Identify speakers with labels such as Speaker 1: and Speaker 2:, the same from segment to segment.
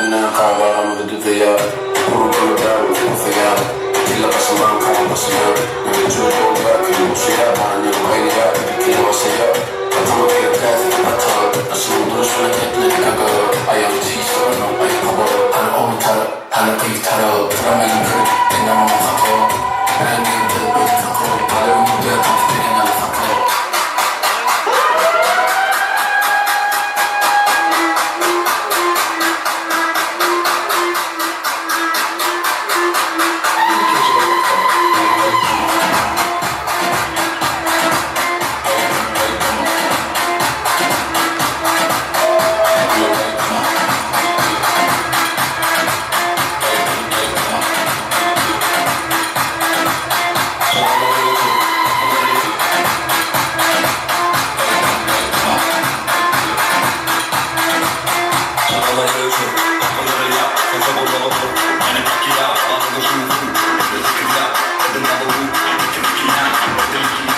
Speaker 1: Aramyzy düzeýär Guruldymy däl bolsa ýar Kelle başyman kal başyna Meni çöl dolýar kelle boşaýar Manyň gaýnaýar kelle başaýar Atama gerek däl siziň ata Daşynyň duruşyna etmedi gaga Aýagy çiş onuň aýakgaba Hany ogul tarap hany gyz tarap Tura meniň kir enamyň haka Bilen ýerde özi saka Bala öňünde tans beren ýaly saka.
Speaker 2: Çagalary öçür, gapylary ýap, Soňra golaga tur, meni pakiýa, Bana goşuny sür, edil zikirýa, Edil nabawu, edil ikiýa, Edil ikiýa,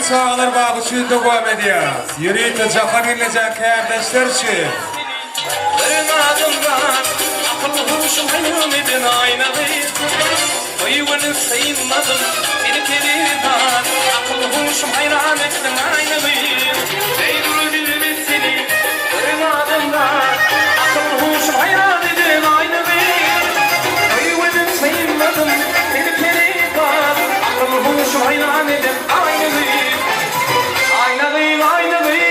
Speaker 3: çagalar bagy üçin dowam edýäris. Ýörite Jahan gelnejeň kärdeşler üçin.
Speaker 4: Bir adamzat akyl-huşum haýran eden aýna gyz. Toý güni synladym seni perizat, Akyl-huşum haýran etdiň aýna gyz. Eý dur bilmez seni bir adamzat, Akyl-huşum haýran eden aýna gyz. Toý güni synladym seni perizat, Akyl-huşum haýran eden aýna gyz. Aýna gyz, aýna gyz.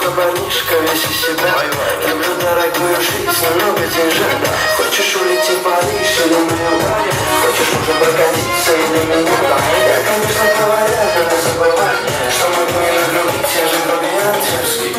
Speaker 1: Словно парнишка весь из себя. Люблю дорогую жизнь, но много деньжат. Хочешь улететь в Париж или на Ямале? Хочешь уже прокатиться или меня? Я, конечно, говорю, но не забывай, что могу и нагрубить, я же грубиян дерзкий.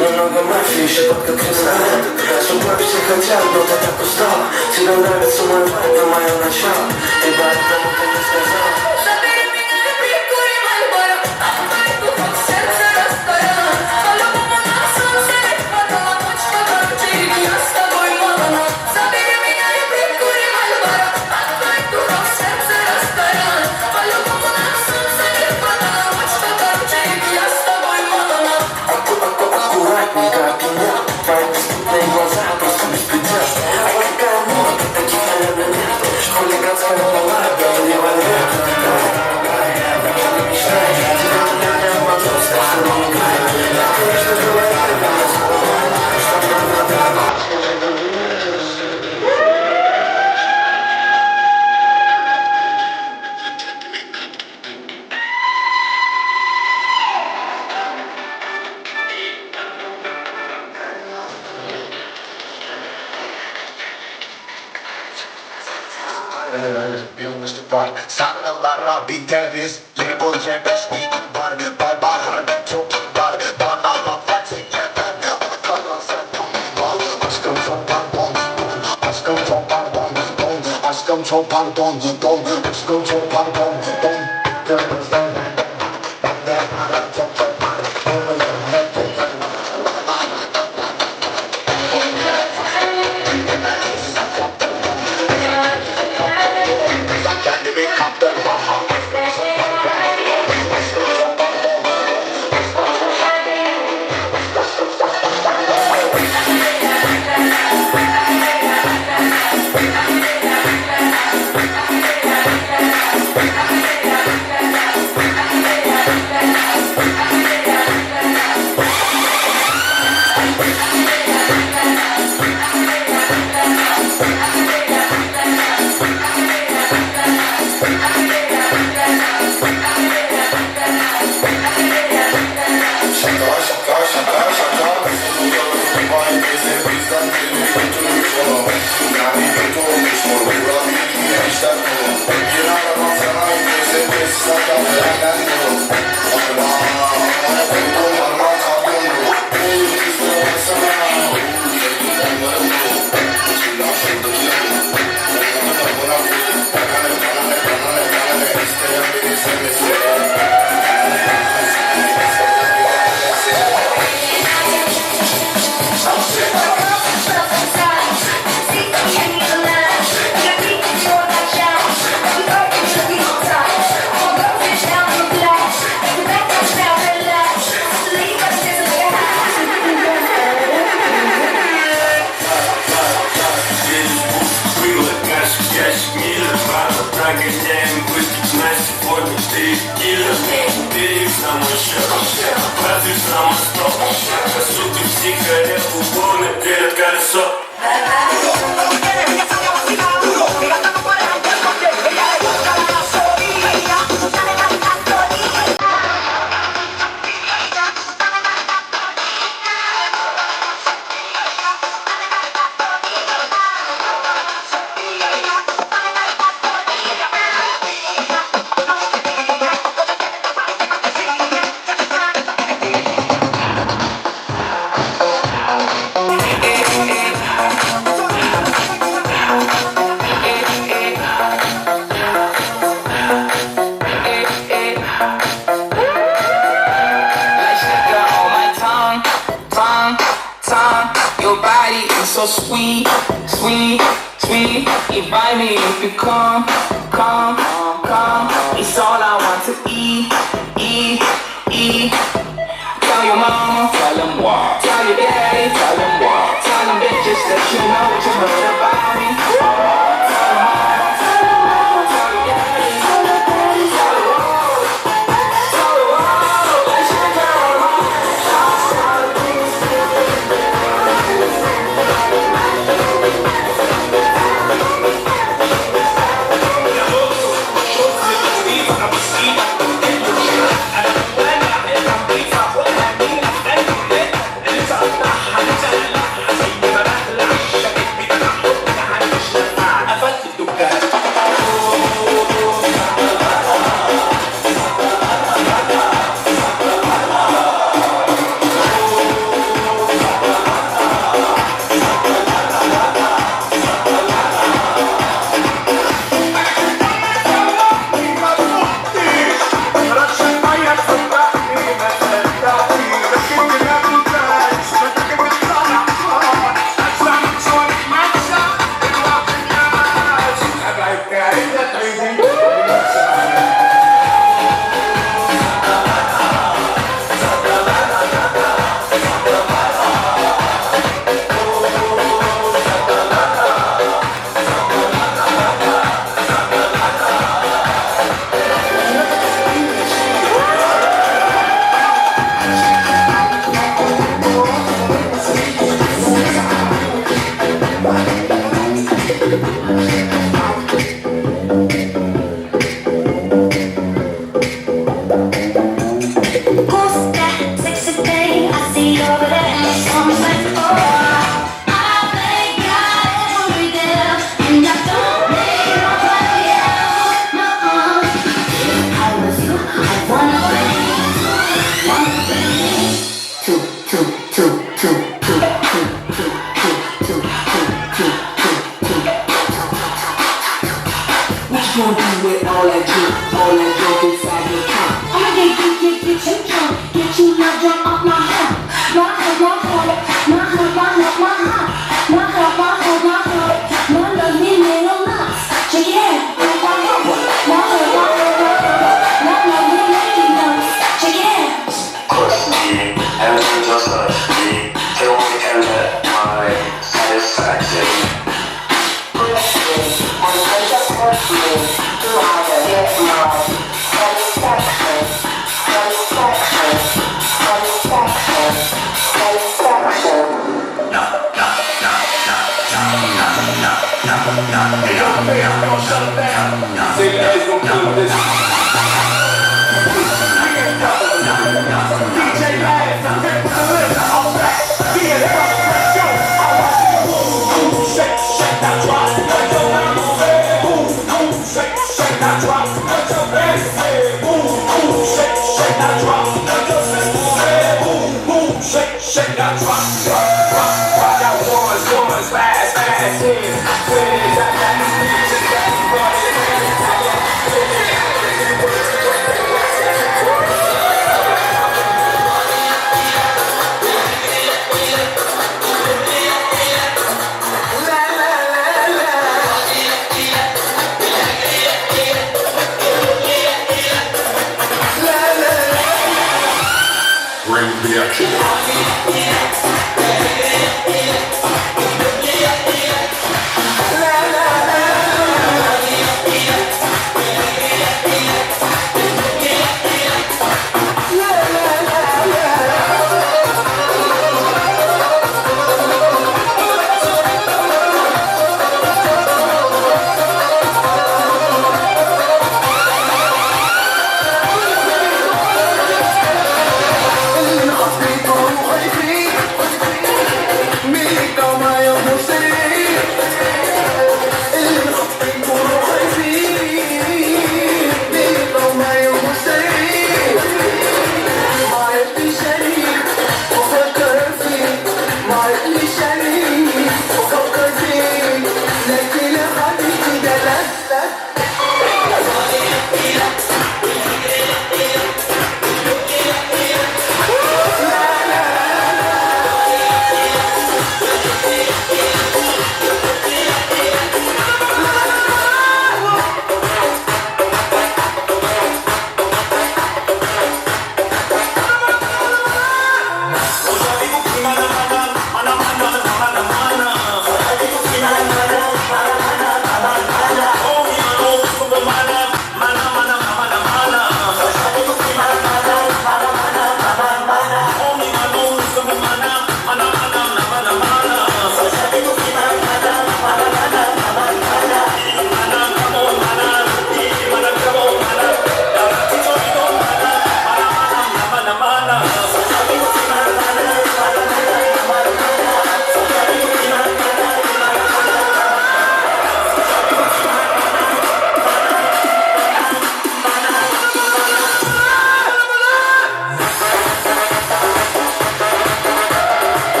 Speaker 1: Немного мафии, щепотка криминала. С утра все хотят, но ты так устала. Тебе нравится мой вайб и мое начало. И поэтому ты не сказала.
Speaker 5: Забери меня и прикури Мальборо, от твоих духов сердце растворено. По-любому на солнце не хватало, ночь покороче, и я с тобой мало. Забери меня и прикури Мальборо, от твоих духов сердце растворено. По-любому на солнце не хватало, ночь покороче, и я с тобой мало.
Speaker 1: Аккуратненько опьянел. Твои бесстыдные глаза просто беспредел. А какая морда, таких, наверное, нет. Хулиганская голова, белый револьвер. Давай, давай, даже не мечтай. Тебя, наверное, обманул, сказал, не играй. Я, конечно, говорю, но не забывай, что нам надо.
Speaker 6: Sarılara biteriz Label C5 var Barbar çok var Bana laf yeter Arkadan sen Aşkım çok pardon Aşkım çok pardon don Aşkım çok pardon don Aşkım çok pardon don Ben de para çok çok var. Kendimi kaptırma.
Speaker 7: Şaka şaka şaka şaka. Bizden birini götürmüş onu. Yani kötü olmuş bu. Kurabiye gibi işler bu. Yine arabam sana ise tesisattan frenden bu. Allah amına koydum arman kamyon bu. Oğlum kızlara baksana. Onların bu. Silah şuradaki bu. Onların amına koydum. Bana ne bana ne bana ne bana ne. İsteyen beni sevmesin.
Speaker 1: Ящик Миллер, правда, прогоняем выпить на сегодня. Ты киллер, убери их на мой счет, оплатишь за мой стол. Суки сигарету, вон перед колесо.
Speaker 4: Like sugar on my tongue, tongue, tongue. Your body is so sweet, sweet, sweet. Invite me if you come, come, come. It's all I want to eat, eat, eat. Tell your mama, tell them what. Tell your daddy, tell them what. Tell them bitches that you know what you heard about me. Tell 'em mama, tell 'em mama, tell your daddy, tell your daddy, tell the world, tell the world. Like sugar on my.
Speaker 1: Say the ice gon' kill this.
Speaker 6: Bring the action.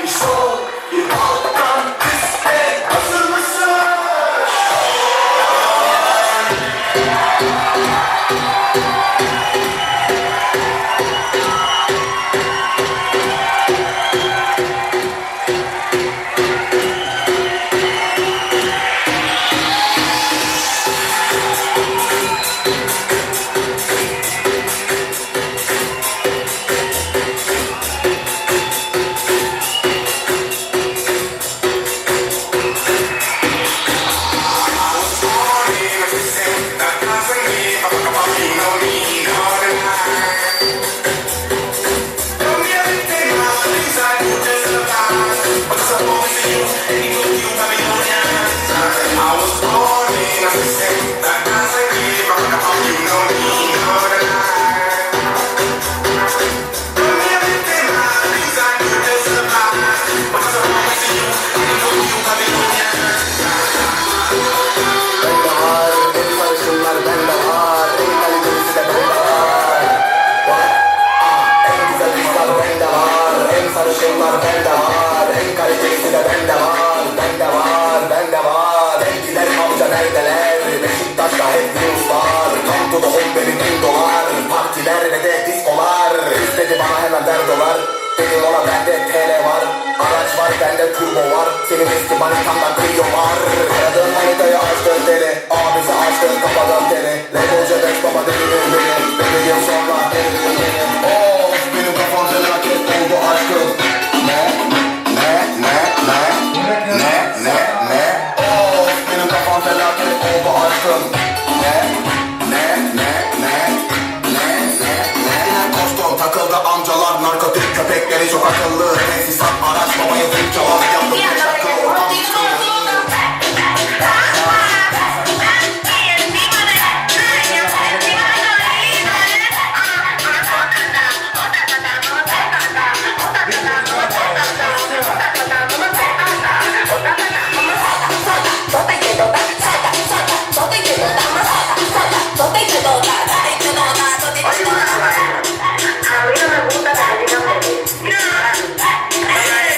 Speaker 1: Bir sol, bir alttan üstte hazır mısın?
Speaker 7: Bende var, en sarışınlar bende var, en kalitelisi de bende var. Bak, ah, en güzel kızlar bende var, en sarışınlar bende var, en kalitelisi de bende var, bende var, bende var. En güzel amca neredeler? Beşiktaş'ta hep Yunuslar, Come to the home baby bin dolar, partiler ve de diskolar. İstedi bana hemen ver dolar, dedim ona bende TL var, araç var bende turbo var, senin eski manitandan Clio var. Aradığın manitayı açtın deli, abisi açtın kapadım deli. Label C5 baba delirir beni, bir yıl sonra delirir beni. Of benim kafam felaket oldu aşkım. Ne? Ne? Ne? Ne? Ne? Ne? Ne? Of benim kafam felaket oldu aşkım. Ne? Ne? Ne? Ne? Ne? Ne? Ne? Kostom takıldı amcalar narkotik köpekleri çok akıllı. Tesisat araç babaya zil çalar yaptım beş dakika ortam yıkıldı.
Speaker 5: A mí no me gusta que me digan bebé.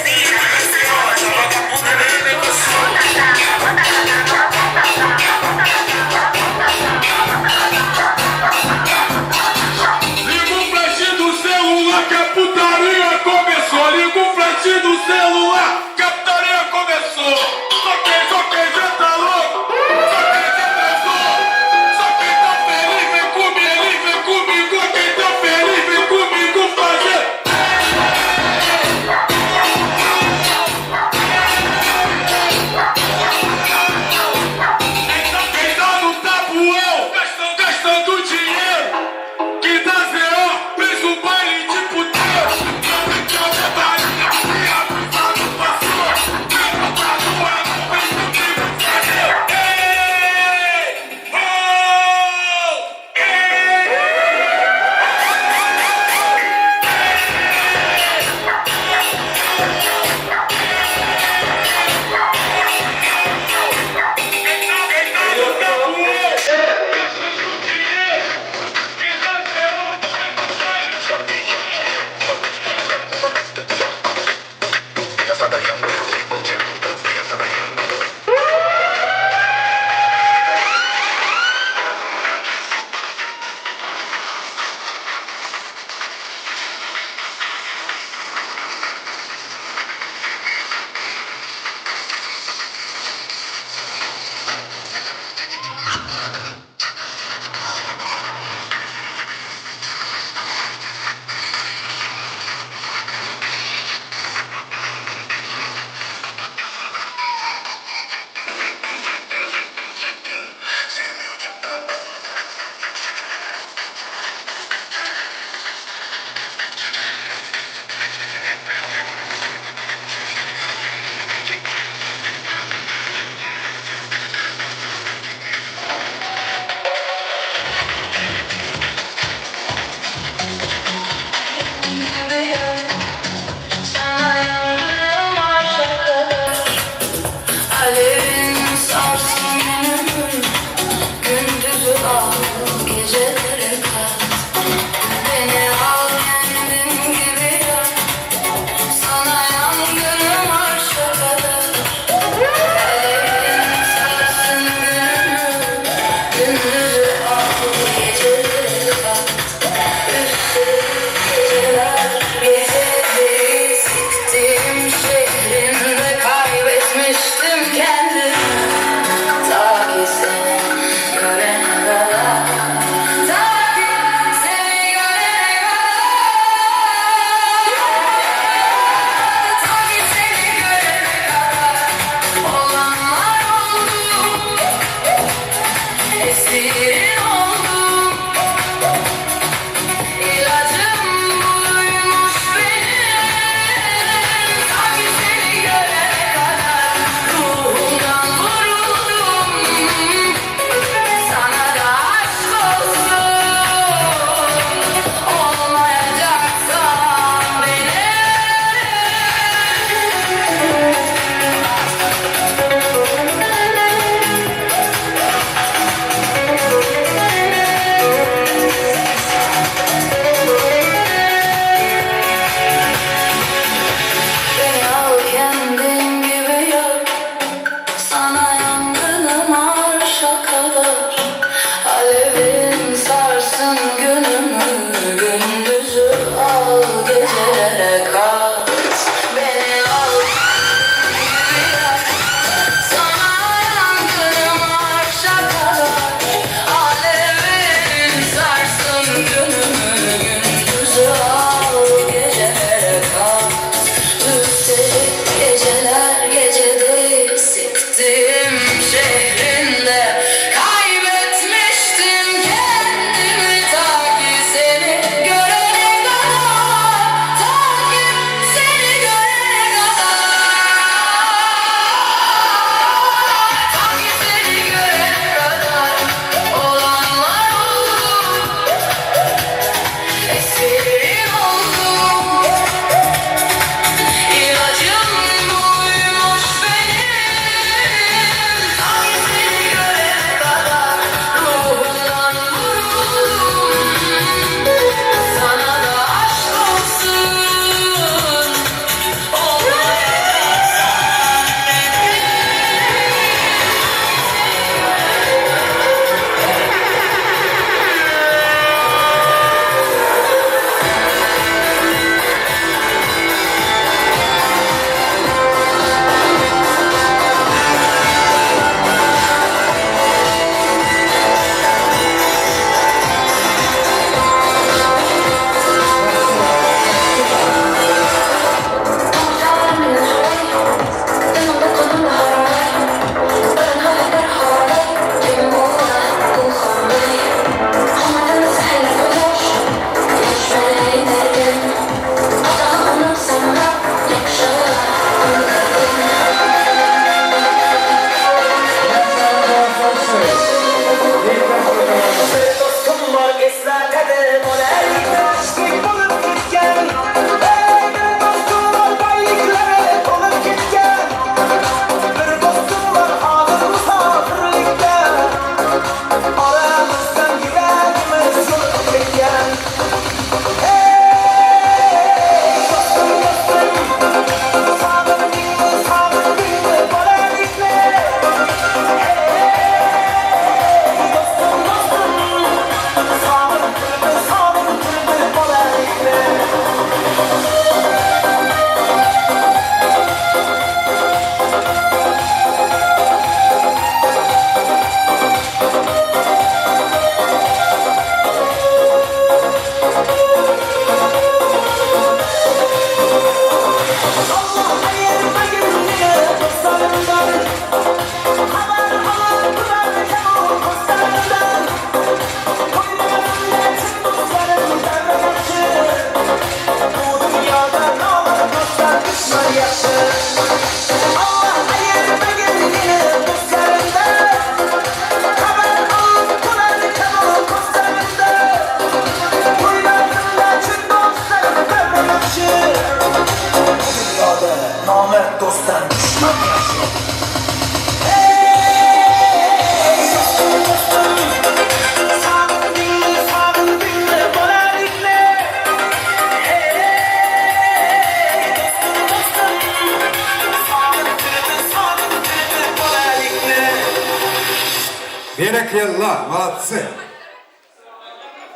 Speaker 3: Berekella, molodцы!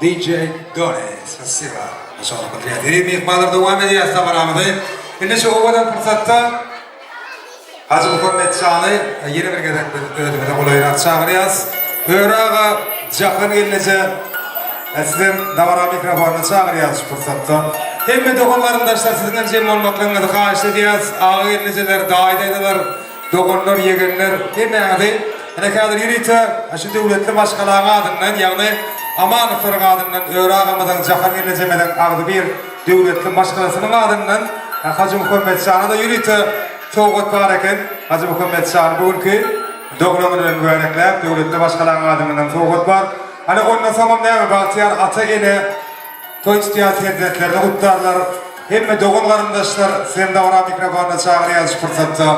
Speaker 3: DJ Doni, spasiba. Maşallah patriot. Eziz myhmanlar dowam edýäs dabaramyzy. Indi şu owadan pursatda Hajy Muhammet jany ýene bir gezek biz özümize golaýrak çagyrýas. Öre aga, Jahan gelneje sizem dabara mikrofonyna çagyrýas şu pursatda. Hemme dogan garyndaşlar siziň hem jem bolmaklygyňyzy haýyşt edýäs. Aga gelnejeler, daýy daýzalar, Doganlar, ýegenler, hemmäňizi ine häzir ýörite şu döwletli maşgalaň adyndan, ýagny Amanowlaryň adyndan, Öre agamyzyň, Jahan gelnejemiziň agzybir döwletli maşgalasynyň adyndan Hajymuhammet jana-da ýörite sowgat bar eken. Hajymuhammet jany bu günki doglan güni bilen mübärekläp, döwletli maşgalaň adyndanam sowgat bar. Ana, ondan soňam näme, bagtyýar ata-ene Toý tutýan perzentlerini gutlarlar. Hemme dogan-garyndaşlar sizem dabara mikrofonyna çagyrýarys şu pursatda.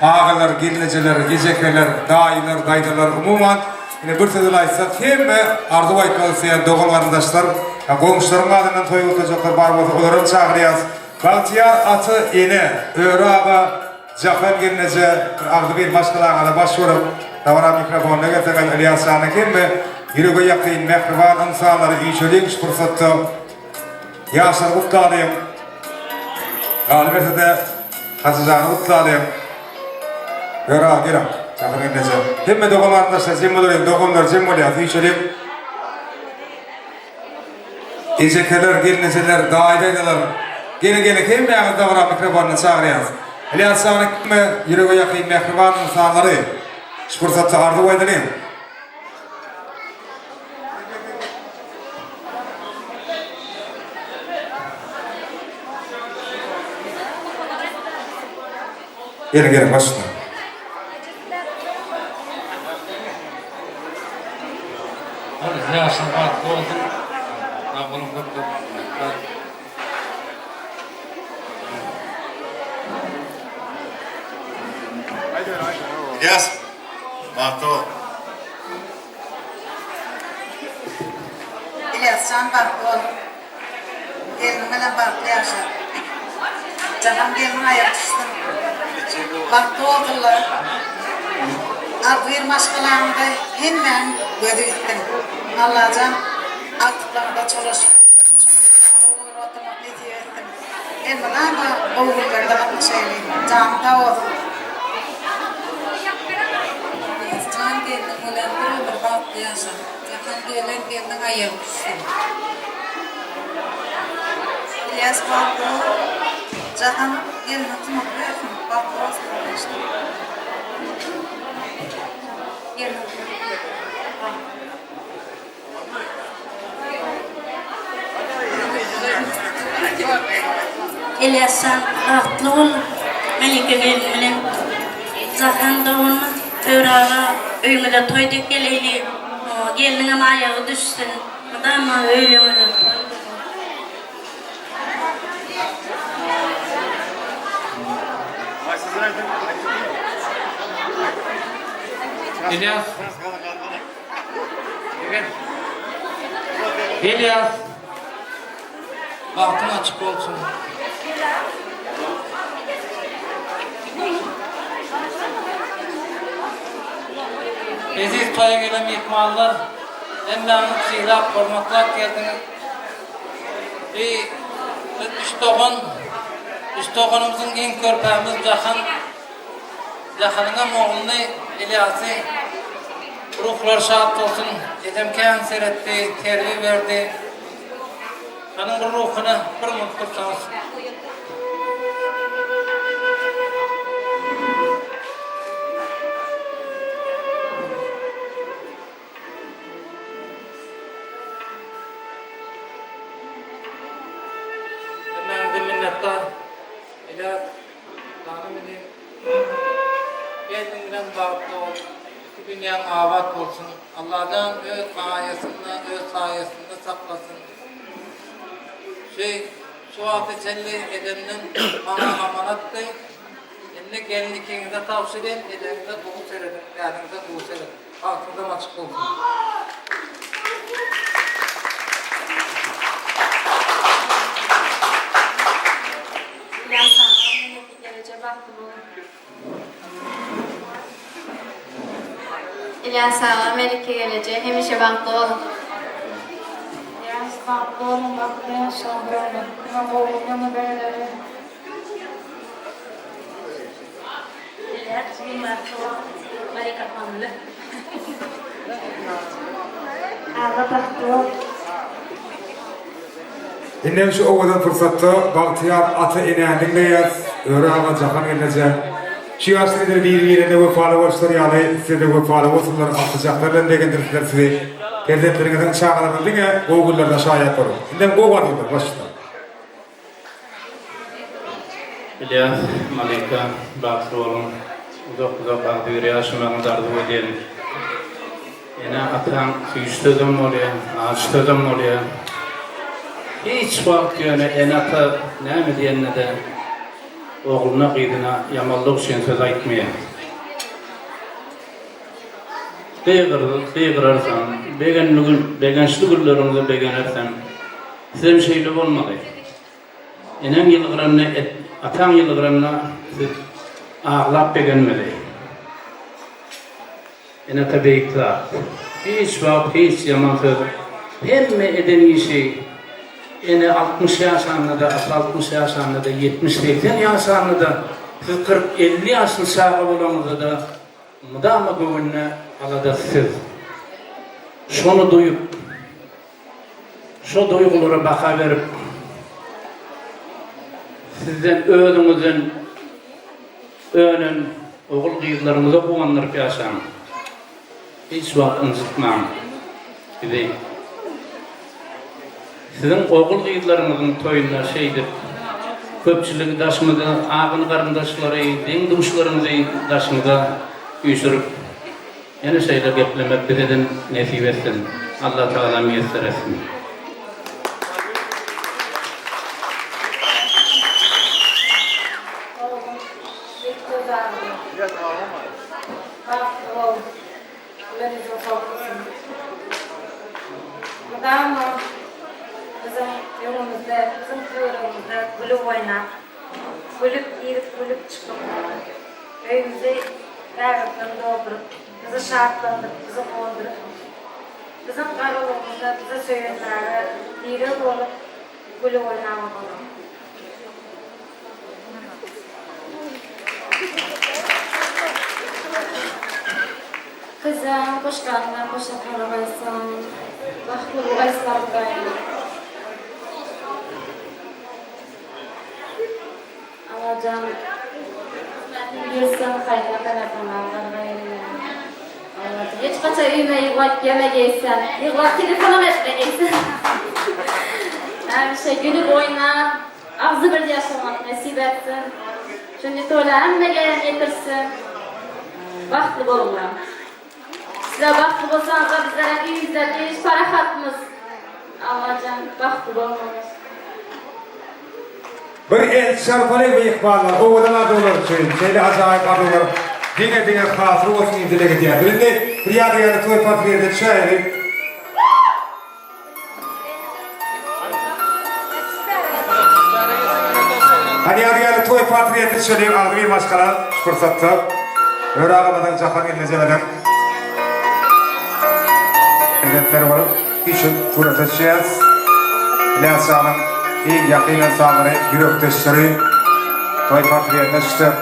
Speaker 3: Agalar, gelnejeler, ejekeler, daýylar, daýzalar, umuman, ine bir söz bilen aýtsak, hemme arzuw aýtmak isleýän dogan-garyndaşlar, goňşularyň adyndan toý gutlajaklar bar bolsa olaram çagyrýarys. Bagtyýar ata, ene, Öre aga, Jahan gelneje bir agzybir maşgalaňyza baş bolup, dabara mikrofonyna gelseňiz, Ylýas janyň hemme ýürege ýakyn, mähriban ynsanlary üýşeliň şu pursatda. Ýaşlary gutlalyň. Galyberse-de, Hajy jany gutlalyň. Ýör aga, geliň. Jahan gelneje. Hemme dogan-garyndaşlar jem bolalyň, doganlar jem bolýas, üýşeliň. Ejekeler, gelnejeler, daýy-daýzalar, geliň geliň hemmäňizi dabara mikrofonyna çagyrýarys. Ylýas jana hemme ýürege ýakyn mähriban ynsanlary şu pursatda arzuw aýdalyň. Geliň geliň baş üstüne.
Speaker 4: Ýaşyň bagtly bolsun. Sag boluň köp köp minnetdar.
Speaker 7: Ylýas, bagtly bol.
Speaker 8: Ylýasjan bagtly bol. Gelniň bilen bagtly ýaşa. Jahan gelniň aýagy düşsün. Bagtly bolsunlar. Agzybir maşgalaňyza hemmäň gözi gitsin. Allajan agtyklaryňyza çolaşyp, çoluklaryňyza bolup oturmak nesip etsin. Elmydama gowy günlerde gatnaşaýly. Janyň sag bolsun.
Speaker 9: Jan gelniň bilen bir ömür bagtly ýaşa. Jahan gelen gelniň aýagy düşsün.
Speaker 8: Ylýas bagtly bol. Jahan gelniň sumak bersin. Bagtly bolsunlar ýaşlar.
Speaker 9: Gelniň sumak bersin.
Speaker 10: Elýasjan bagtly bol Melike gelin bilen Jahan doganymyz Öwre aga öýüňize toý dek geleýli gelniňem aýagy düşsün mydama öýleňize toý bolsun.
Speaker 4: Elýas. Elýas. Bagtyň açyk bolsun. Eziz toýa gelen myhmanlar, hemmäňiz sylap, hormatlap geldiňiz. Bi biz üç dogan, üç doganymyzyň iň körpämiz Jahan. Jahanyňam ogluny Elýasy ruhlary şat bolsun. Ejem kän seretdi, terbiýe berdi. Şonuň bir ruhuna bir minut dursaňyz. Hemmäňizden minnetdar. Elýas janym inim. Gelniň bilen bagtly bol. Iki dünýäň abat bolsun. Allajan öz aýasynda, öz saýasynda saklasyn. Şu şu wagta çenli ejemden maňa amanatdy. Indi gelin ikiňize tabşyrýan, ejeňize gowy serediň, dädeňize gowy serediň. Bagtyňyzam açyk bolsun.
Speaker 9: Ýaşaň Meleke geleje bagtly boluň.
Speaker 11: Ylýas aga, Melike geleje, hemişe bagtly boluň.
Speaker 12: Ylýas bagtly boluň, bagtly ýaşaň bir ömür. Diňe gowy günleriňe begeneli.
Speaker 10: Ylýas jigim bagtly bol, Malika hanym.
Speaker 12: Aga bagtly bol.
Speaker 3: Indem şu owadan pursatda bagtyýar ata-enäni diňleýäs, Öre aga, Jahan gelneje. Şu ýaşda edil biri-birine wepaly boluşlary ýaly, size-de wepaly bolsunlar, agtyjaklar bilen begendirsinler sizi. Perzentleriňiziň, çagalaryňyzyň diňe gowy günlerine şaýat boluň. Indem gowy arzuwlar, başda.
Speaker 13: Ylýas, Malika, bagtly boluň, uzak-uzak agzybir ýaşamagyňyzy arzuw edýän. Ene-ataň süýji sözem bolýar, ajy sözem bolýar. Hiç wagt ýöne ene-ata näme diýende-de ogluna, gyzyna ýamanlyk üçin söz aýtmaýar. Gygyr, gygyrarsyň, begenli gün, begençli günleriňde begenersiň. Sizem şeýle bolmaly. Eneň ýylgyranda, ataň ýylgyranda siz aglap begenmeli. Ene-ata beýik zat. Hiç wagt hiç ýaman söz. Hemme eden işi ene 60 ýaşanda-da, ata 60 ýaşanda-da, 70-80 ýaşanda-da, siz 40-50 ýaşly çaga bolaňyzda-da mydama göwünde aladasy siz. Şony duýup, şo duýgulara baha berip, sizden özüňizden önen ogul-gyzlaryňyza guwandyryp ýaşaň. Hiç wagt ynjytmaň bizi. Siziň ogul-gyzlaryňyzyň toýunda şeýdip, köpçüligi daşyňyza, agyn-garyndaşlary, deň-duşlaryňyzy daşyňyza üýşürip, ýene şeýle geplemek bize-de nesip etsin. Allatagala miýesser etsin.
Speaker 12: Oglum Bekgöz agam, bagtly bol, gülen ýüzüň solmasyn. Mydama biziň öňümizde, biziň töweregimizde gülüp oýnap, gülüp girip, gülüp çykyp, öýümizi bäbekden dolduryp, bizi şatlandyryp, bizi guwandyryp, biziň garrylygymyzda bize söýenmäge direg bolup, gülüp oýnap oglum.
Speaker 11: Gyzam hoş galdyňam goşa garagaýsaň Bagtly bolaýslar Hudaýym. Allajan kysmatyň buýursa gaýynataňa gargaýyn. Allajan hiç haçan öýüme ýyglap gelmegeýsen ýyglap telefonam etmegeýsen. Hemişe gülüp oýnap Agzybir ýaşamak nesip etsin. Şuny toýla hemmege ýetirsin. Bagtly boluňlar. Sizler bagtly bolsaňyzlar bizlerem öýümizde dynç parahatmyz. Allajan bagtly boluňlar.
Speaker 3: Bir el çarpaly myhmanlar owadan arzuwlar üçin şeýle ajaýyp arzuwlar diňe diňe hasyl bolsun diýip dileg edýäris. Indi bir ýadygärlik toý portretine düşäýeli. Hany ýadygärlik toý portretine düşeliň agzybir maşgala şu pursatda. Öre agamyzyň Jahan gelnejemiziň Prezidentleri bolup üýşüp surata düşýäs. Ilyas janyň iň ýakyn ynsanlary, ýürekdeşleri toý portretine düşsek.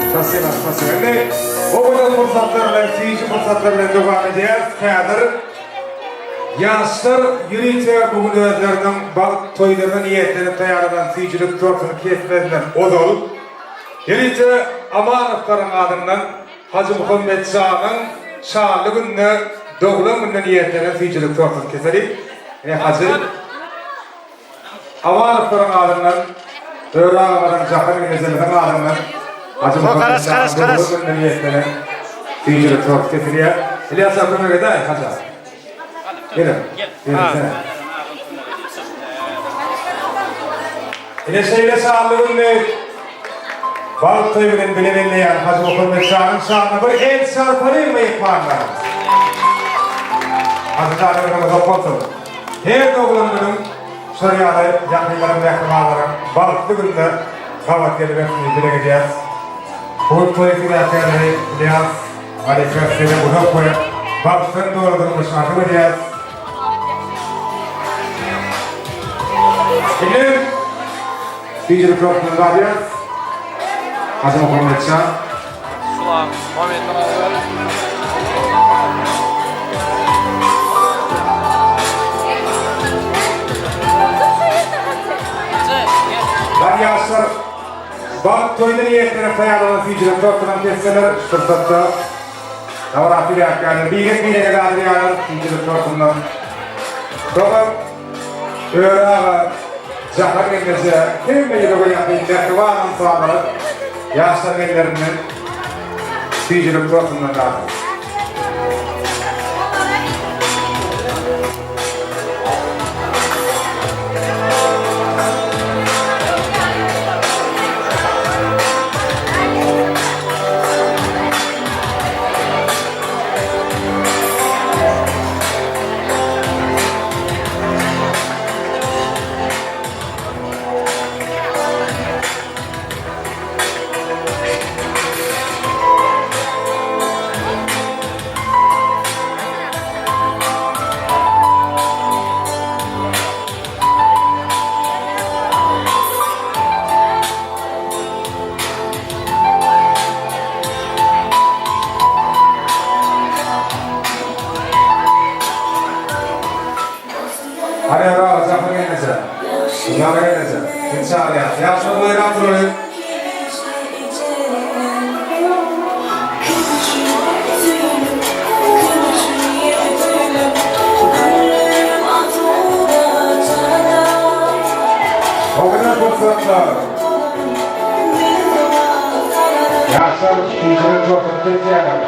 Speaker 3: Spasiba, spasiba. Indi owadan pursatlar bilen, süýji pursatlar bilen dowam edýäris. Häzir Ýaşlar ýörite bu gün özleriniň bagt toýlaryna niýetlenip taýýarlanan süýjülik tortuny kesmezden ozal, ýörite. Amanowlaryň adyndan Hajymuhammet janyň şanly gününe doglan gününe niýetlenen süýjülik tortuny keseliň. Ine Hajy Amanowlaryň adyndan Öri agamyzyň Jahan gelnejemiziň adyndan Hajymuhammet janyň doglan gününe niýetlenen süýjülik torty kesilýär. Ylýas aga kömek edäý Haja. Geliň. Geliň. Ine şeýle şanly günde bagt toýy bilen bile belleýän Hajy Muhammet şanyň şanyna bir el çarpalyň myhmanlar. Hajy jan ömrüň uzak bolsun. Her doglan günüň şol ýaly ýakynlaryň mähribanlaryň bagtly gününe gabat gelmesini dileg edýäris. Bu gün toýuň sebäpkärleri Ylýas Malika size uzak we bagtdan doly durmuş arzuw edýäris. Indi süýjülik tortuny dadýarys. Hajy Muhammetjan. Lan ýaşlar bagt toýuna niýetlenip taýýarlanan süýjülik tortunam kesseler şu pursatda Dabara sebäpkärler birek-birege dadyrýarlar süýjülik tortundan. Soňam Öre aga, Jahan gelneje, hemme ýürege ýakyn mähriban ynsanlar ýaşlaryň ellerinden süýjülik tortundan dadyň. Hany Öre aga, Jahan gelneje. Gülnara gelneje. Seni çagyrýas. Ýaşlar baýrak duraly. Owadan pursatlar. Ýaşlar süýjülik tortuny kesýärler.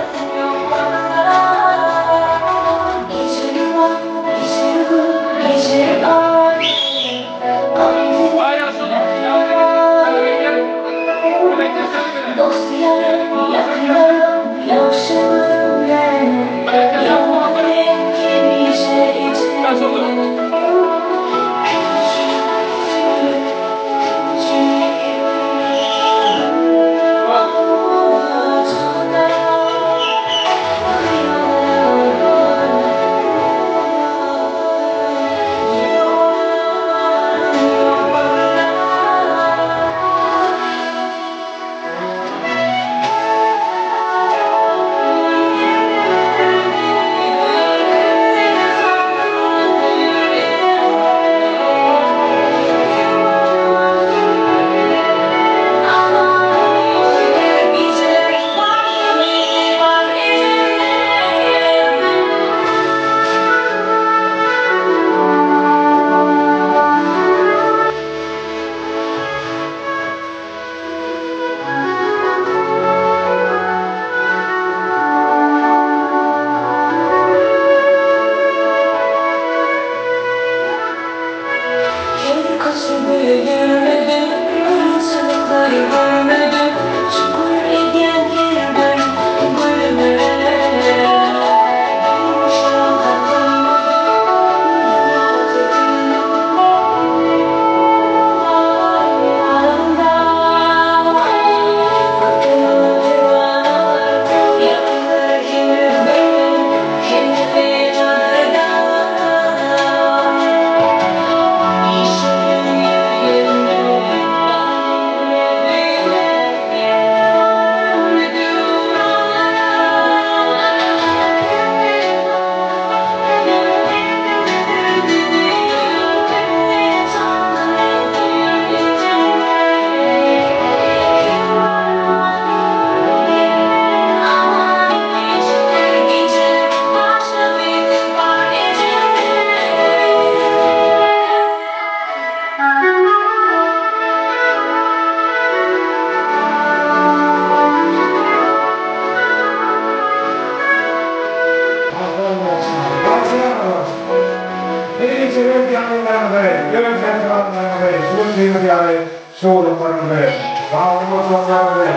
Speaker 3: aýdymlaryňyzy, ýören şähribanlaryňyzy, şu gün diýimiz ýaly şowluklaryňyzy, bagtly bolmaklaryňyzy,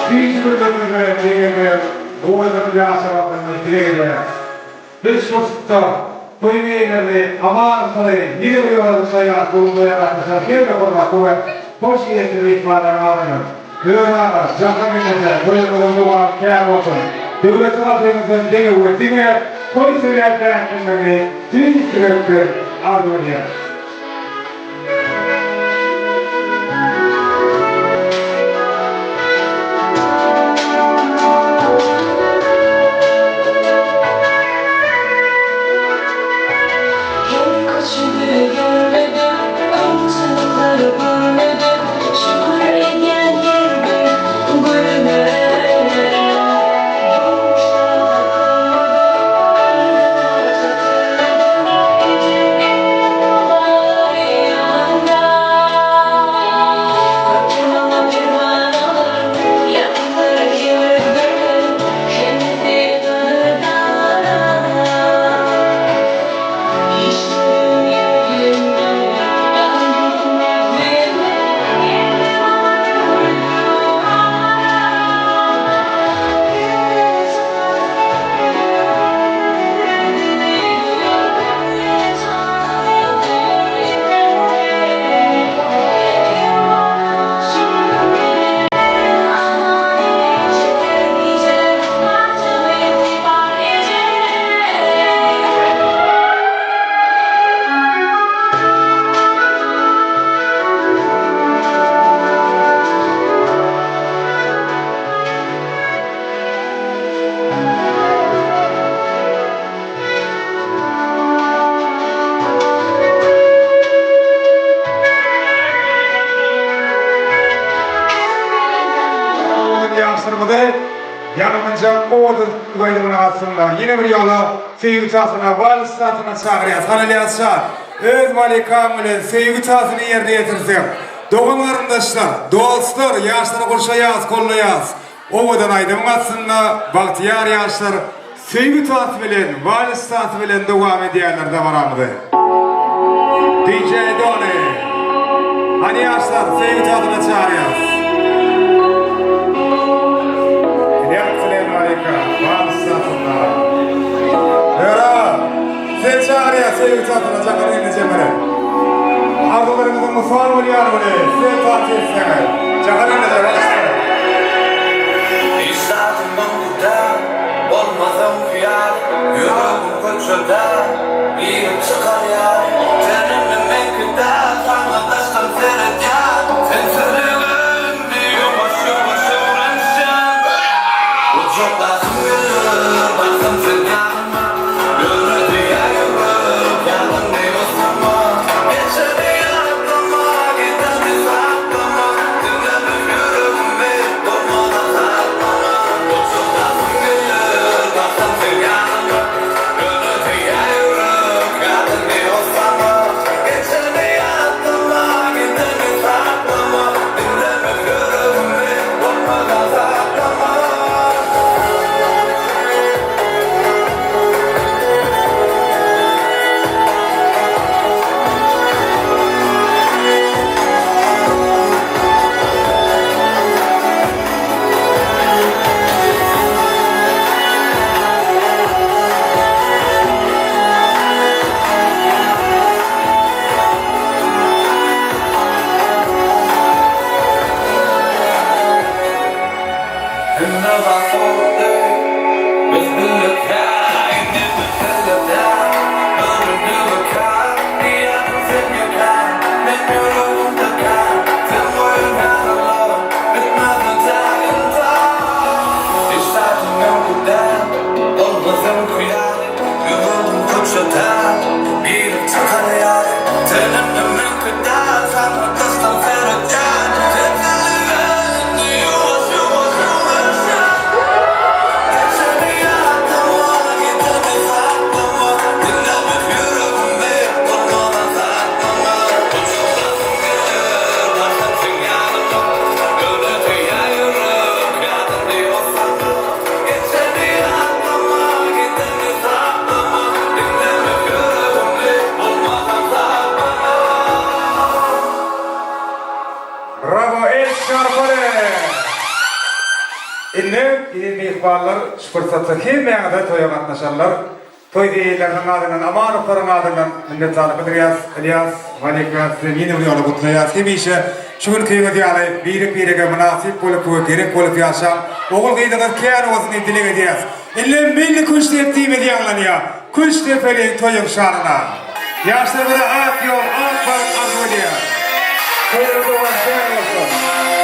Speaker 3: süýji günleriňizi bilen deňelmegem owadan ýaşamaklaryňyzy dileg edýäris. Biz şu pursatda toýuň eýelerini Aman Hyry, Ýigit Öwezowça ýaş bu gün toýa gatnaşan hemme hormatly we hoş niýetli myhmanlaryň adyndan Öwez aga, Jahan enese toýuňyzyň dowamy kär bolsun! Döwletli halkyňyzdan diňe we diňe toý söýýän bähbitlerini tüýs ýürekden arzuw edýäris.
Speaker 5: Her köçede görmedim, Kynçylyklar görmedim, Şükür edýän her bir günüme. Durmuşda bakmadym, Ejem bar ýanymda. Köpler maňa perwanalar, Ýakynlar kebirdirler, Hemmesi gadyrdan.
Speaker 3: Ýaşlarymyzy ýanymyzda owadan aýdymynyň astynda ýene bir ýola söýgi tasyna, wals tasyna çagyrýas. Hany Ylýas jan, öz malikaň bilen söýgi tasyny ýerine ýetirseň. Dogan-garyndaşlar, dostlar, ýaşlary gurşaýas, gollaýas. Owadan aýdymyň astynda bagtyýar ýaşlar söýgi tansy bilen, wals tansy bilen dowam edýärler dabaramyzy. DJ Doni. Hany ýaşlar, söýgi tansyna çagyrýas. Ylýas bilen Malika wals tansynda. Öra! Seni çagyrýas söýgi tansyna Jahan gelneje bilen. Arzuwlaryňyzyň wysal bolýar güni sen tans etseňiz. Jahan gelneje bagyşla.
Speaker 2: Hiç zatym öňküde bolmaz öňki ýaly Ýüregim köçede girip çykar ýaly Tenimem meňki däl saňa daşdan seredýän Sensizlige indi ýuwaş ýuwaş öwrenişýän Gujaklasym geler baksam sen ýanyma Ýöne diýýär ýürek ýadyňy oslama Geçeni ýatlama gideni saklama Diňleme ýüregimi bolmadan saklama Gujaklasym geler baksam sen ýanyma Ýöne diýýär ýürek ýadyňy oslama Geçeni ýatlama gideni saklama Diňleme ýüregimi bolmadan saklama. Hemme zat boldy, biz birlikde, indi mesele däl. Göründügi kär, diýýärdim sen ýeke, men ýüregimde kär. Sen goýun ýarylar, bitmez täginde. Hiç zadym öňki däl, bolmaz öňki ýaly. Ýüregim köçede, girip çykar ýaly. Tenim meňki däl, saňa daşdan seredýän. Sensizlige indi ýuwaş-ýuwaş öwrenişýän. Geçeni ýatlama, gideni saklama. Diňleme ýüregimi, bolmadan saklama. Gujaklasym geler, barsam seň ýanyňa. Ýöne söýýär ýürek, ýadyňy oslama. Geçeni ýatlama, gideni saklama. Diňleme ýüregimi, bolmadan saklama.
Speaker 3: ykballar, şu pursatda hemmäňize toýa gatnaşanlar, toý eýeleriniň adyndan, Amanowlaryň adyndan minnetdarlyk bildirýäs. Ylýas, Malika, sizi ýene bir ýola gutlaýas. Hemişe şu günkiňiz ýaly birek-birege mynasyp bolup we gerek bolup ýaşaň. Ogul-gyzyňyz kän bolsun diýip dileg edýäs. Indi milli küştdepdimiz ýaňlanýar. Küştdepeliň toýuň şanyna. Ýaşlarymyza ak ýol, ak bagt arzuw edýäs. Toýlar dowam kän bolsun!